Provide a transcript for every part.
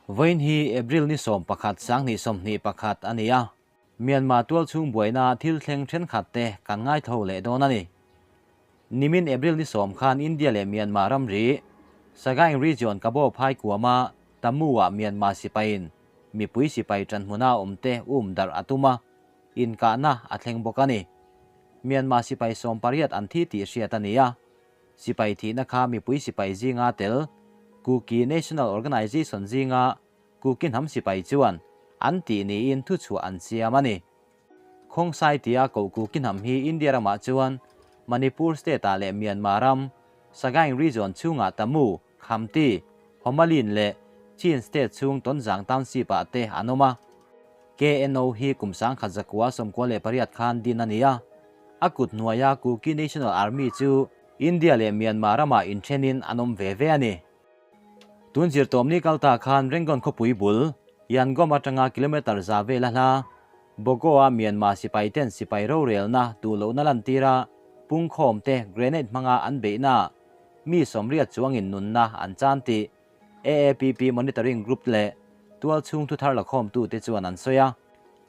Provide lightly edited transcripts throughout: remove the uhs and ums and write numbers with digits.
Vawiin hi April ni 11 2021 a ni a, Myanmar tualchhung buaina thil thleng thenkhat te kan ngaitho leh dawn a ni. Nimin April ni 10 khan India leh Myanmar ramri Sagaing Region Kabo phai kuama Tamu-ah Myanmar sipaiin mipui sipai ṭanhmuna awmte um darh a tum a, inkahna a thleng bawk a ni. Myanmar sipai 18 an thi tih hriat a ni a, Sipai thihna kha mipui sipai zinga tel Kuki National Organization zinga Kuki hnam sipai chuan an tih niin thuchhuah an siam a ni. Khongsai tia koh Kuki hnam hi India ramah chuan Manipur state-ah leh Myanmar ram Sagaing region chhungah Tamu, Khamti, Homalin leh Chin state chhung Tonzang township-ah te an awm a. KNO hi kum 1998 khan din a ni a, a kut hnuaia Kuki National Army chu India leh Myanmar ramah inthenin an awm ve ve a ni. Tun zirtawmni kal ta khan Rangoon khawpui bul, Yangom atanga kilometre za vela hla, Bogo-a Myanmar sipaiten sipai rorelna duhlohna lantira pungkhawmte grenade hmanga an beihna mi 80 chuangin nunna an chan tih AAPP Monitoring Group leh tualchhung thuthar lakhawmtute chuan an sawi a.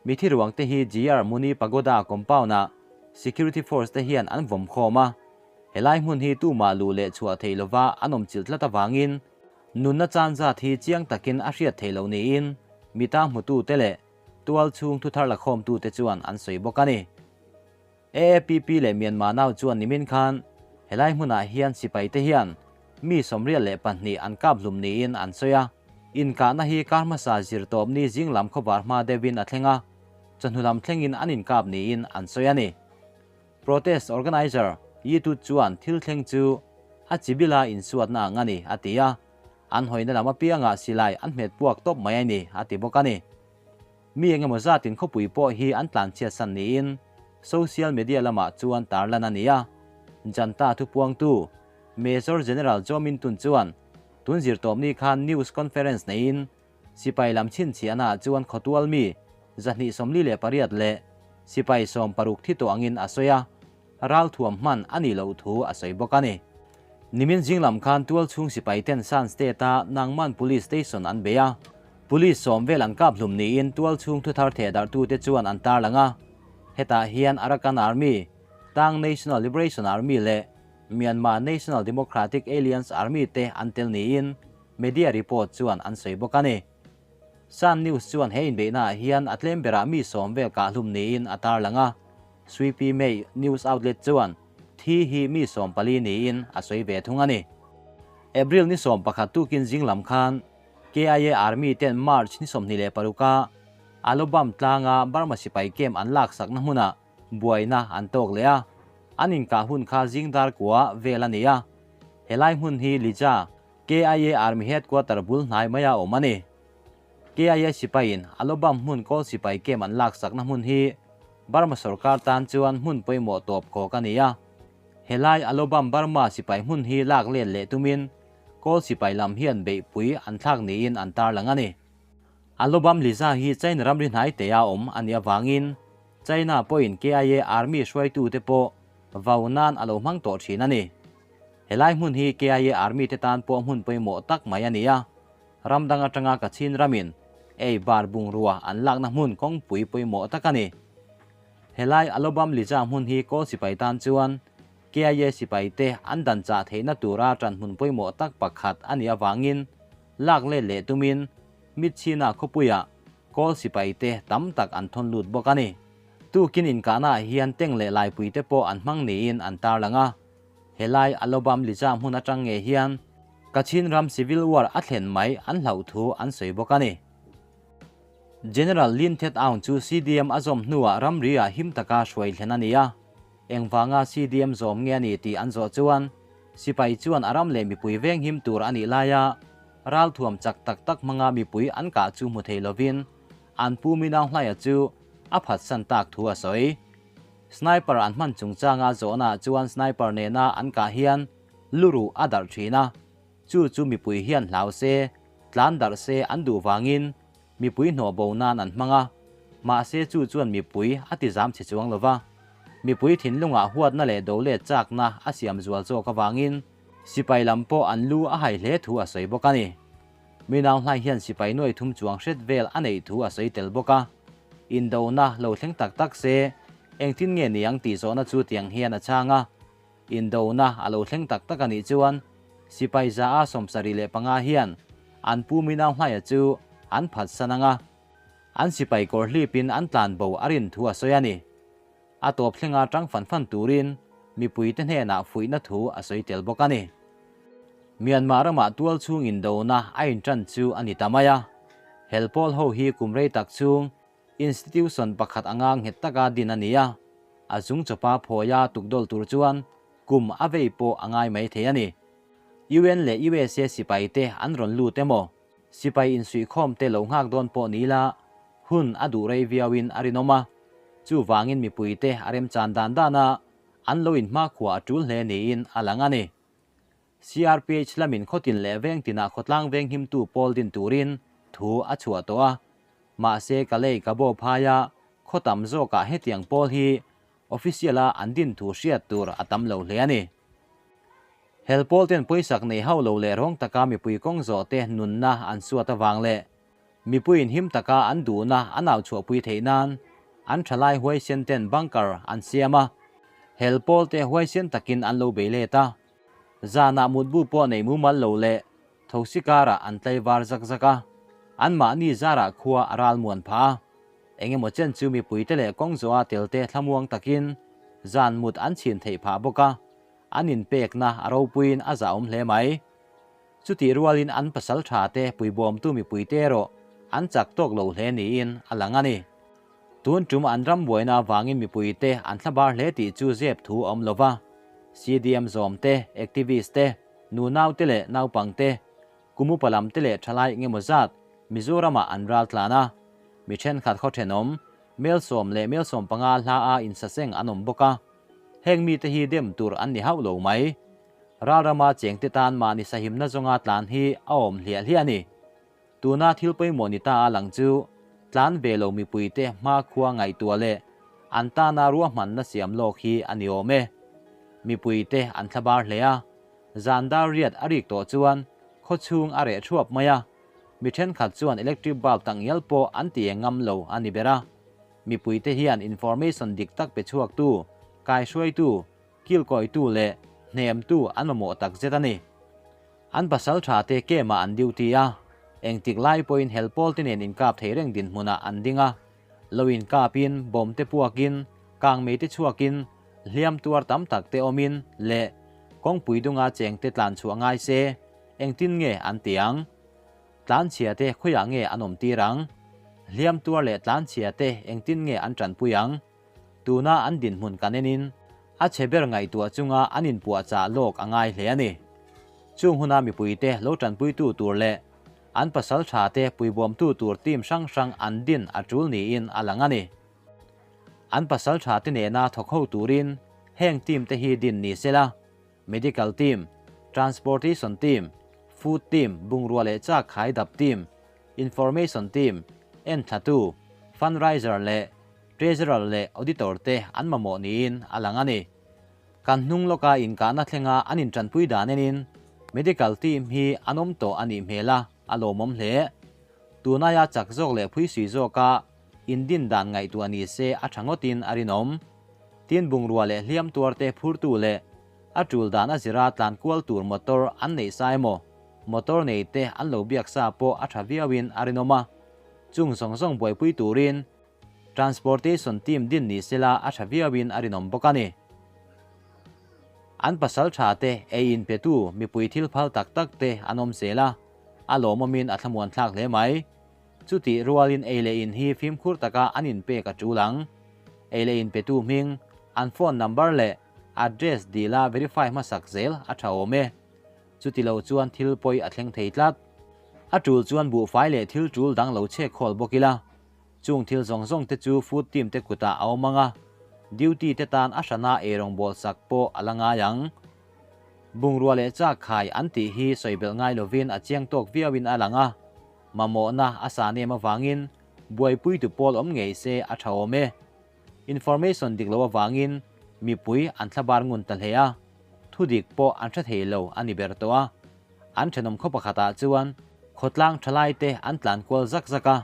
Mithi ruangte hi GR Muni Pagoda compound-ah security force te hian an vawm khawm a. Helai hmun hi tumah luh leh chhuah theih lova an awm chilh tlat avangin nunna chan zat hi chiang takin a hriat theih loh niin mita hmutute leh tualchhung thuthar lakhawmtute chuan an sawi bawk a ni. AAPP leh Myanmar Now chuan nimin khan helai hmunah hian sipai te hian mi 82 an kap hlum niin an sawi a. Inkahna hi kar hmasa zirtawpni zinglam khawvar hma deuhin a thleng a, chawhnu lam thlengin an inkap niin an sawi a ni. Protest organizer Yi Tut chuan thil thleng chu a chibila insuatna ang a ni a ti a, an hawina lam apiangah silai an hmet puak tawp mai a ni a ti bawk a ni. Mi engemaw zatin khawpui pawh hi an tlanchhiat san niin social media lamah chuan tarlan a ni a. Janta thupuangtu Major General Zaw Min Tun chuan tun zirtawpni khan news conference neiin sipai lam chhinchhiahnaah chuan khawtual mi 248 leh sipai 60 thi tawh angin a sawi a, ralthuam hman a nih loh thu a sawi bawk a ni. Nimin zinglam khan tualchhung sipai ten Shan State-a Nangman Police Station an bei a, police 10 vel an kap hlum niin tualchhung thuthar thehdarhtute chuan an tarlang a. Hetah hian Arakan Army, Tang National Liberation Army leh Myanmar National Democratic Alliance Army te an tel niin media report chuan an sawi bawk a ni. Shan News chuan he inbeihnaah hian a tlem berah mi 10 vel kah hlum niin a tarlang a. Sui Pi Mei news outlet chuan thi hi mi 14 niin a sawi ve thung a ni. April ni 11 tukin zinglam khan KIA Army ten March ni 26-a Alobam tlanga Burma sipai camp an laksakna hmunah buaina an tawk leh a, an inkah hun kha zingdar kua vel a ni a. Helai hmun hi Lija KIA Army headquarter bul hnai maia awm a ni. KIA sipaiin Alobam hmun kawl sipai camp an laksakna hmun hi Burma sorkar tan chuan hmun pawimawh tawp khawk a ni a. Helai Alobam Burma sipai hmun hi lak let leh tumin kawl sipai lam hian beihpui an thlak niin an tarlang a ni. Alobam Lija hi China ramri hnai tea awm a nih avangin China pawhin KIA Army hruaitute pawh vau nan a lo hmang tawh thin a ni. Helai hmun hi KIA Army te tan pawh hmun pawimawh tak mai a ni a. Ramdang atanga Kachin ramin ei bar bungrua an lakna hmun kawngpui pawimawh tak a ni. Helai Alobam Lija hmun hi kawl sipai tan chuan KIA sipai te an dan chah theihna tura ṭan hmun pawimawh tak pakhat a nih avangin lak let leh tumin Myitkyina khawpuiah kawl sipai te tam tak an thawn lut bawk a ni. Tukin inkahnaah hian teng leh laipui te pawh an hmang niin an tarlang a. Helai Alobam Lija hmun atang nge hian Kachin ram civil war a thlen mai an hlauh thu an sawi bawk a ni. General Lin Thet Aung chu CDM a zawm hnuah ramri-ah him taka hruai thlen a ni a. Engvanga CDM zawm nge a ni tih an zawh chuan sipai chuan a ram leh mipui veng him tur a nih laia ralthuam chak tak tak hmanga mipui an kah chu hmu thei lovin an pu Min Aung Hlaia chu a phatsan tak thu a sawi. Sniper an hman chungchanga zawhnaah chuan sniper nena an kah hian luruh a darh thin a, chu chu mipui hian hlau se, tlan darh se an duh vangin mipui hnawh bo nan an hmang a, mahse chu chuan mipui a ti zam che chuang lova, mipui thinlungah huatna leh do let chakna a siam zual zawk avangin sipai lam pawh an lu a hai hle thu a sawi bawk a ni. Min Aung Hlaing hian sipai nuai thum chuang hret vel a neih thu a sawi tel bawk a. Indona lo thleng tak tak se, engtin nge niang tih zawhna chu tiang hian a chhang a. Indona a lo thleng tak tak a nih chuan sipai 75 hian an pu Min Aung Hlaia chu an phatsan ang a. An sipai kawr hlipin an tlan bo a rin thu a sawi a ni. A tawp thlenga tang fan fan turin mipuite hnenah fuihna thu a sawi tel bawk a ni. Myanmar ramah tual chhung indona a intan chu a ni ta mai a. Hel pawl ho hi kum rei tak chhung institution pakhat anga nghet taka din a ni a. A zung chawpa phawia tukdawl tur chuan kum a vei pawh a ngai mai thei a ni. UN leh USA sipai te an rawn lut emaw, sipai insuihkhawm te lo nghak dawn pawh ni ila hun a duh rei viauin a rinawm a. Chuvangin mipuite a remchan dan dana an lo inhmakhua a tul hle niin a lang a ni. CRPH lamin khawtin leh veng tinah khawtlang veng himtu pawl din turin thu a chhuah tawh a. Mahse Kalay Kabaw phaia khaw tam zawkah hetiang pawl hi official-a an din thu hriat tur a tam lo hle a ni. Hel pawl ten pawisak nei hauh lo leh rawng taka mipui kawng zawh te nunna an suat avang leh mipuiin him taka an duhna an au chhuahpui theih nan an thalai huaisen ten bunker an siam a, hel pawl te huaisen takin an lo bei let a. Zanah mutbu pawh nei mumal lo leh thosi karah an tlaivar zak zak a, anmahni zarah khua a ral muan phah a. Engemaw chen chu mipuite leh kawng zawha telte thlamuang takin zan mut an chhin theih phah bawk a, an inpekna a ropuiin a zahawm hle mai. Chutih rualin an pasal tha te puibawmtu mipuite erawh an chak tawk lo hle niin a lang a ni. Tun tum an ram buaina avangin mipuite an thlabar hle tih chu zep thu a awm lo va. CDM zawm te, activist te, nunau te leh naupang te, kum upa lam te leh thalai engemaw zat Mizoramah an ral tlan a. Mi thenkhat khaw thenawm, mel 10 leh mel 15 hla a insaseng an awm bawk a. Heng mite hi dem tur an ni hauh lo mai. Ralrama chengte tan mahni sahimna zawnga tlan hi a awm hliah hliah a ni. Tuna thil pawimawh ni ta a lang chu tlan ve lo mipuite hmakhua ngaihtuah leh an tana ruahmanna siam lawk hi a ni awm e. Mipuite an thlabar hle a, zan dar riat a rik tawh chuan khawchhung a reh thuap mai a, mi thenkhat chuan electric bulb tak ngial pawh an ti eng ngam lo a ni ber a. Mipuite hian information dik tak pe chhuaktu, kaihruaitu, kilkawitu leh hnemtu an mamawh tak zet a ni. An pasal tha te camp-ah an duty a, engtik lai pawhin hel pawl te nen inkap thei reng dinhmunah an ding a, lo inkapin, bomb te puakin, kangmei te chhuakin, hliam tuar tam tak te awmin leh kawngpui dunga cheng te tlan chhuah ngai se, engtin nge an ti ang? Tlanchhia te khawiah nge an awm tir ang? Hliam tuar leh tlanchhia te engtin nge an tanpui ang? Tuna an dinhmun kan enin a chhe ber ngaihtuah chunga an inpuahchah lawk a ngai hle a ni. Chung huna mipuite lo tanpuitu tur leh an pasal tha te puibawmtu tur team hrang hrang an din a tul niin a lang a ni. An pasal tha te nena thawk ho turin heng team te hi din ni sela, Medical team, Transportation team, Food team, bungrua leh chak khai dap team, Information team, enthlatu, fundraiser leh Treasurer leh Auditor te an mamawh niin a lang a ni. Kan hnung lawka inkahna thlenga an intanpui dan enin Medical team hi an awm tawh a nih hmel a, a lawmawm hle. Tunaia chak zawk leh phuisui zawka indin dan ngaihtuah ni se a tha ngawtin a rinawm. Tin bungrua leh hliam tuarte phurtu leh a tul dan a zira tlan kual tur motor an neih sa emaw motor nei te an lo biak sa pawh a tha viauin a rinawm a. Chung zawng zawng buaipui turin Transportation team din ni sela a tha viauin a rinawm bawk a ni. An pasal tha te ei in petu mipui thil phal tak tak te an awm zel a, a lawmawmin a thlamuan thlak hle mai. Chutih rualin ei leh in hi fimkhur taka an inpek a tul ang. Ei leh in petu hming, an phone number leh address dila verify hmasak zel a tha awm e. Chuti lo chuan thil pawi a thleng thei tlat. A tul chuan buhfai leh thil tul dang lo chhek khawl bawk ila. Chung thil zawng zawng te chu food team te kutah a awm ang a, duty te tan a hrana eirawngbawl sak pawh a la ngai ang. Bungrua leh chak khai an tih hi sawi belh ngai lovin a chiang tawk viauin a lang a, mamawhna a san em avangin buaipuitu pawl awm ngei se a tha awm e. Information dik lo avangin mipui an thlabar ngun ta hle a, thu dik pawh an hre thei lo a ni ber tawh a. An thenawm khaw pakhatah chuan. Khawtlang thalaite an tlan kual zak zak a,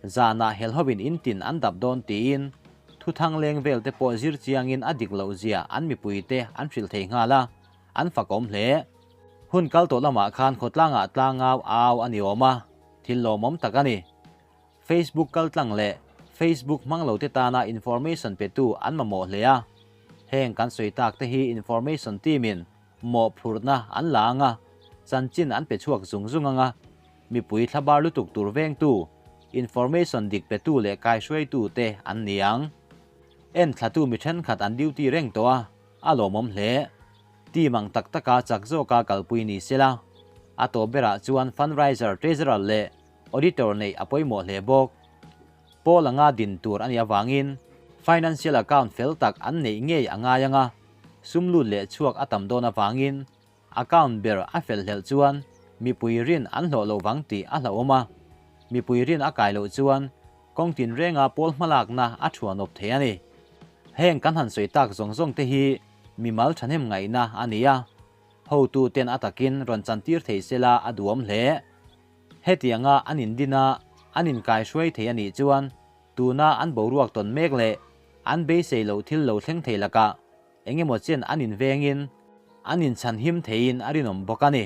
zanah helhovin in tin an dap dawn tiin thuthang leng vel te pawh zir chiangin a dik loh zia an mipuite an hrilh thei nghal a, an fakawm hle. Hun kal tawh lamah khan khawtlangah tlangau au a ni awm a, thil lawmawm tak a ni. Facebook kaltlang leh Facebook hmang lote tana information petu an mamawh hle a. Heng kan sawi tak te hi information team in mawhphurhna an la ang a, chanchin an pe chhuak zung zung ang a, mipui thlabar lutuk tur vengtu, information dik petu leh kaihruaitu te an ni ang. En thlatu mi thenkhat an duty reng tawh a, a lawmawm hle. Team ang tak taka chak zawka kalpui ni sela, a tawp berah chuan fundraiser, treasurer leh Auditor neih a pawimawh hle bawk. Pawl anga din tur a nih avangin financial account fel tak an neih ngei a ngai ang a, sum lut leh chhuak a tam dawn avangin account ber a fel hlelh chuan mipui rin an hlawh lo vang tih a hlauhawm a, mipui rin a kai loh chuan kawng tinrenga pawl hmalakna a thuanawp thei a ni. Heng kan han sawi tak zawng zawng te hi mimal thahnem ngaihna a ni a, hotu ten a takin rawn chantir thei sela a duhawm hle. Hetianga an indin a, an inkaihruai thei a nih chuan tuna an boruak tawn mek leh an beisei loh thil lo thleng thei lakah eng emaw chen an invengin an inchhanhim theiin a rinawm bawk a ni.